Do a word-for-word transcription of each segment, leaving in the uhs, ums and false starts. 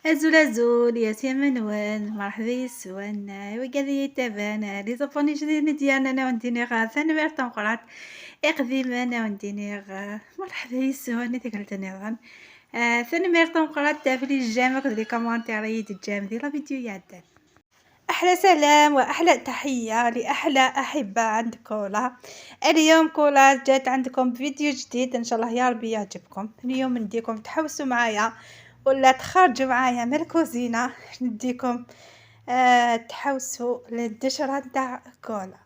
Azul azul, yas yamma-nwen, merḥba yes-wen, wigad i yi-ttaban, les abonnés ijdiden i d-yernan, ad wen-d-iniɣ tanemmirt tameqqrant, iqdimen ad wen-d-iniɣ merḥba yes-wen i tikkelt nniḍen. Ah, tanemmirt tameqqrant ɣef les j'aime akked les commentaires i yi-d-teǧǧam di la vidéo iɛeddan. أحلى سلام وأحلى تحية لأحلى أحبة عند كولا. اليوم كولا جات عندكم بفيديو جديد، إن شاء الله يا ربي يعجبكم. اليوم نديكم تحوسوا معايا ولا تخرجوا معايا من الكوزينة، نديكم آه تحوسوا للدشرة نتاع كولا.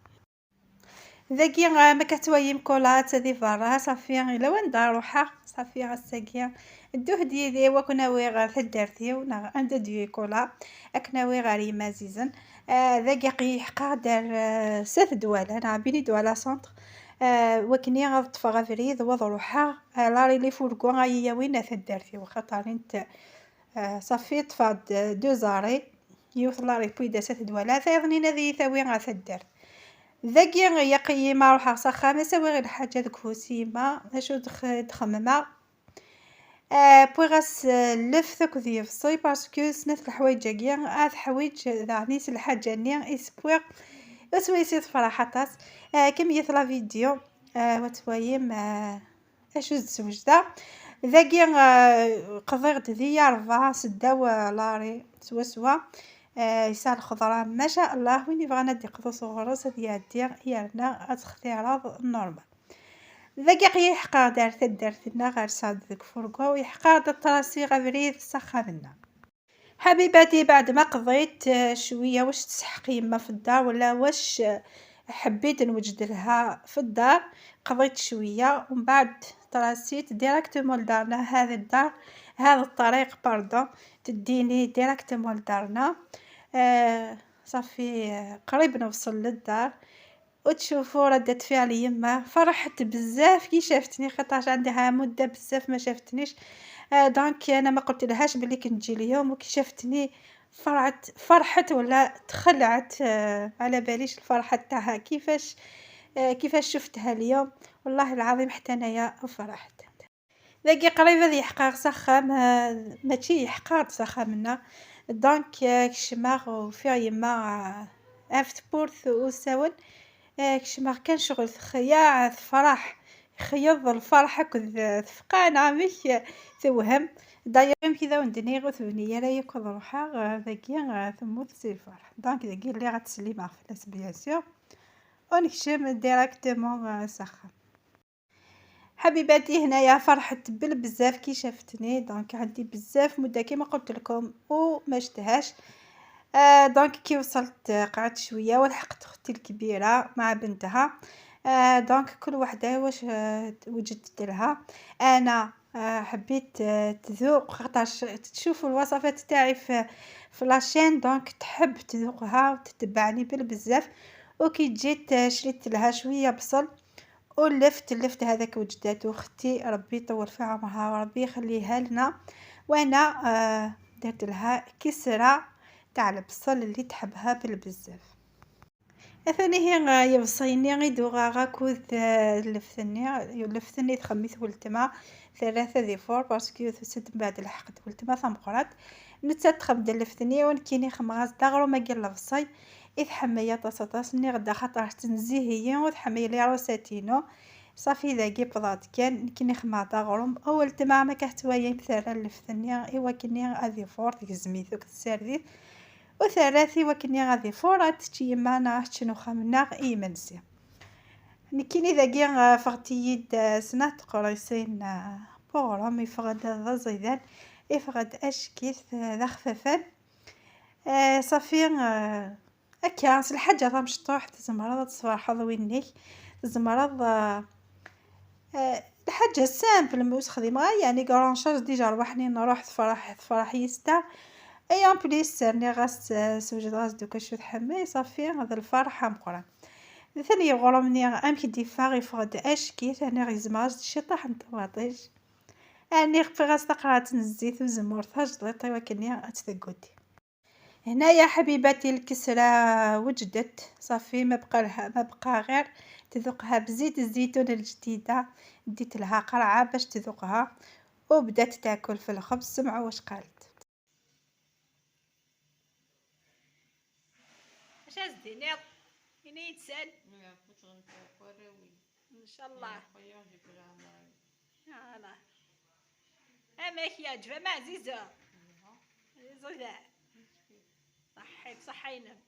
ذاكي آه، ما كتوايم كولا تادي برا، صافي، إلا وين دار روحها، صافي، غساكي. دوه ديدي وكناوي غير تدارتي ونا عند ديو كولا، أكناوي غير يما زيزن. آه، ذاكي قي حقا دار آه، سات دوالا، أنا بيني دوالا سونتر. آه، وكني غطفة غفريد وضروحها، آه، لاري لي فوركو غايا وين تدارتي وخاطر انت. آه، صافي طفات دو زاري، يوث لاري بويدا سات دوالا، ثايضني نذي ثاوي غا تدارت. ذاكي يا قيمة روحها صخا، ما سوي غير الحاجة ذك هوسيما، أشو دخ-، دخممة. آه، بويغاس، آه، لف ثاك ذي يفصي، باسكو سنات الحوايج هاكي، آه، الحوايج داغني س الحاجة ني إسبويغ. وسويسي تفرح حطاس. آه، كمية لا فيديو. آه، وتوايم، آه، أشو زوجدا. ذاكي، آه، قضيت ذي أربعة سداو لاري سوا سوا. آه، يسال الخضرة ما شاء الله، وين يبغى نادي قضو صغرس هذه يعدي يرنا أتختيار نورمال. ذاكي قي يحقا دار تدارتنا غير صاد ذك فرقة، ويحقا دا تراسي غبريد سخا منا. حبيباتي، بعد ما قضيت آه، شوية، واش تسحقي يما في الدار ولا واش آه، حبيت نوجد لها في الدار؟ قضيت شوية ومن بعد تراسيت ديراكتومون لدارنا. هذا الدار، هذا الطريق، باردون، تديني ديراكتومون لدارنا. آه، صافي، آه، قريب نوصل للدار. وتشوفوا ردة فعل يما، فرحت بزاف كي شافتني، خاطرش عندها مدة بزاف ما شافتنيش. آه، دونك انا ما قلت لهاش بلي كنجي اليوم، وكي شافتني فرحت، فرحت ولا تخلعت. آه، على باليش الفرحة تاعها كيفاش، آه، كيفاش شفتها اليوم. والله العظيم حتى انايا فرحت. داكي قريب هذا يحقق سخام، آه، ماشي يحقق سخام منا. دونك آه، كشماغ وفيغ يما آه، عفت بورث وساون. آه، كشماغ كان شغل خياع فرح، خيض الفرح كذ ثفقان عمك توهم. داير يمكن ذا وندني غثبني يا لا يكون روحها آه، داكي آه، ثموت سي الفرح. دونك داكي اللي غتسلي مع فلاس بيان سور. ونكشم ديراكتومون آه، سخام. حبيباتي، هنايا فرحت بالبزاف كي شافتني، دونك عندي بزاف مدة كيما قلت لكم وما شفتهاش. آه دونك كي وصلت قعدت شويه ولحقت اختي الكبيره مع بنتها. آه دونك كل وحده واش آه وجدت لها. انا آه حبيت آه تذوق، خاطرش تشوفوا الوصفات تاعي في في لاشين، دونك تحب تذوقها وتتبعني بالبزاف. وكي جيت آه شريت لها شويه بصل ولفت، لفت هذاك وجداتو اختي، ربي يطول في عمرها وربي يخليها لنا. وانا آه درت لها كسرة تاع البصل اللي تحبها بالبزاف. اثاني هي يبصيني غيدوغا غاكوذ آه، لفتني، لفتني تخميت ولتما ثلاثة دي فور باسكو تسد بعد الحق ولتما ثمقرات. نتا تخمد لفتني ونكيني خمغاز داغرو ما قال لبصي. إذ حمية طاسطاس ني غدا خاطر تنزيهيين وتحمي لي روساتينو. صافي ذاكي بضات كان كني خمعت اغروم اول تما ما كحتوايا مثال لفتني. ايوا كني غادي فور تجزمي ثوك تسارديت وثلاثي وكني غادي فور تشي ما انا شنو خمنا ايمنسي. نكيني ذاكي فغتيد سنات قريسين بوغروم يفغد ذا زيدان يفغد اشكيث ذا خففان. آه صافي آه هكا س الحاجة راه مشطوح تزمرض تصفرحض وينك تزمرض آه آه، الحاجة سامبل مو تخدمها يعني كرونشاج ديجا روحني نروح تفرح تفرح يستا. اي ان بليس سرني غاس سوجد غاس دوكا شو تحمي صافي هذا الفرحة مقران. ثاني غرمني امك ديفا غيفغد اشكي ثاني غيزماز شي طاح نطواطيش. اني خفي غاس تقرات نزيت وزمور ثاج ضيطي وكني اتثقودي. هنايا حبيباتي الكسرة وجدت صافي ما بقى لها ما بقى غير تذوقها بزيت الزيتون الجديدة. ديت لها قرعة باش تذوقها وبدات تاكل في الخبز. سمعوا واش قالت. Ččaz diniḍ, ini-yi-d sal. Ur yeɛfu ttɣenfiɣ warraw-iw. Ncallah. Yeɛfu-yaɣ Ǧibel Ɛemran. Ala. Amek yeɛǧeb am ɛziza? Yelha. Ɛziza da. Ṣaḥḥi, ṣaḥḥa-inem.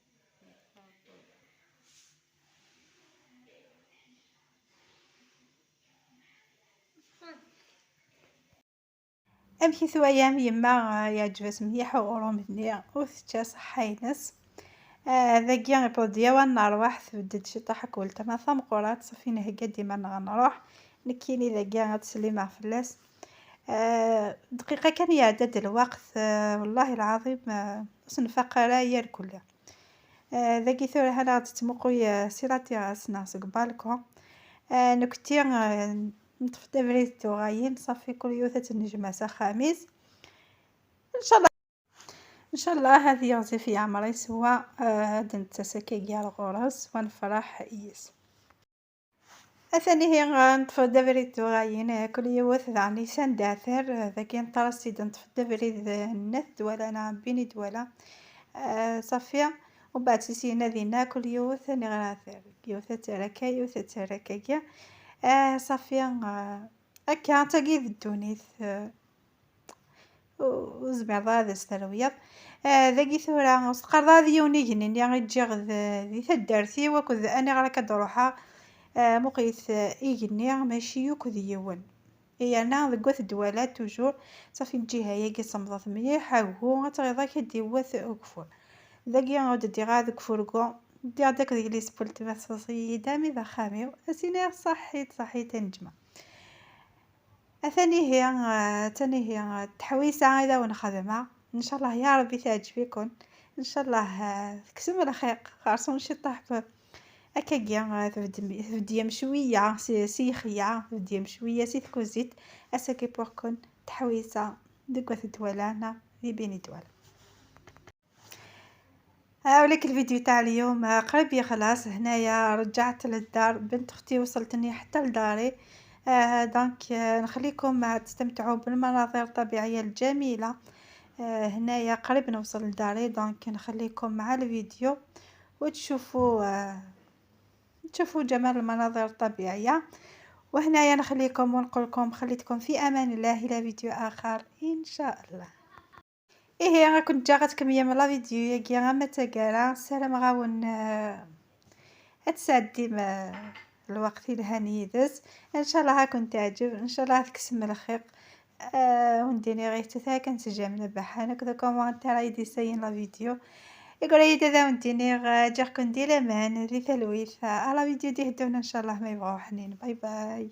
Amek i twayam yemma, ah, yeɛǧeb-as mliḥ uɣrum-nni, ur tečča ṣaḥḥa-ines. Ah, dagi iwweḍ-d yawan n ṛṛwaḥ, tbedd-d ciṭuḥ akk weltma tameqqrant, ṣafi nhegga-d iman-nneɣ nruḥ. Nekkini dagi ad ttsellimeɣ fell-as. Ah, dqiqa kan iɛedda-d lweqt, ah, wellah lɛaḍim, ah, ur s-nfaq ara yir kulli. Ah, dagi tura ḥala ɣ-d-tettmuqul, ah, si la terrasse neɣ seg balcon. Ah, nekkti, ah, neṭṭef-d abrid d tuɣalin, ṣafi kul yiwet ad tennejmaɛ s axxam-is. Ncallah, ncallah ad yiɣzif yeɛmer-is wa, ah, ad d-nettas akkagi ar ɣur-s, wa nefreḥ yis. Atan ihi, ah, neṭṭef-d abrid d tuɣalin, ah, kul yiwet daɣen isand aɛtar, ah, dagi neṭṭer-as-id neṭṭef-d abrid, ah, n At Dwala neɣ n Bini Dwala. Ah, ṣafi, umbeɛd si syin ad inna kul yiwet aniɣer aɛtar. Yiwet ad terr akka, yiwet ad terr akkagi. Ah, ṣafi, ah, akka, d tagi i d ddunit, ah, ur, ur zmireḍ ara ad as-terwiḍ. Ah, dagi tura, ur s-teqqareḍ ara d yiwen igenni-nni i ǧǧiɣ d, di taddart-iw akked aniɣer akka d-ruḥeɣ. Ah, muqlet, ah, igenni mačči akk d yiwen. Yerna deg At Dwala toujours, ṣafi lǧiha-yagi semmḍet mliḥ, agu ad tɣiḍ akka d-iwwet ugeffur. Dagi ur d-ddiɣ ara deg ufurgu, ddiɣ-d akked yelli-s n weltma, tesseḍs-iyi-d armi d axxam-iw, ad s-iniɣ ṣaḥḥit, ṣaḥḥit a nejma. Atan ihi, ah, atan ihi, ah, teḥwisa i d awen-xedmeɣ. Ncallah ya Rebbi teɛǧeb-iken. Ncallah, ah, tekksem lxiq, xerṣum ciṭuḥ f-, akkagi, ah, tbeddem, tbeddem cwiya si, si yixya, tbeddem cwiya si tkuzit. Ass-agi pour-ken teḥwisa deg At Dwala neɣ di Bini Dwala. هاوليك الفيديو تاع اليوم، آه، قريب يخلص. هنايا رجعت للدار، بنت اختي وصلتني حتى لداري. آه، donc، آه، نخليكم مع، تستمتعوا بالمناظر الطبيعية الجميلة. آه، هنايا قريب نوصل لداري، donc نخليكم مع الفيديو وتشوفوا، آه، تشوفوا جمال المناظر الطبيعية. وهنايا نخليكم ونقولكم خليتكم في أمان الله إلى فيديو آخر إن شاء الله. إيه، راكم جا غتكميم la vidéo ياكي غا ما تاكارا. سلام غاون، آه، هاد ساعة ديما الوقت يلهان يدز. إن شاء الله راكم تعجب، إن شاء الله تكسم الخير. آه، ونديني غير تتاكا نسجم نبحان هكذا كومنتير يدي ساين la vidéo. يقول لي دادا ونديني غا جاكم دي لمان دي تلويث. آه، la vidéo دي هدونا إن شاء الله ما يبغاو حنين. باي باي.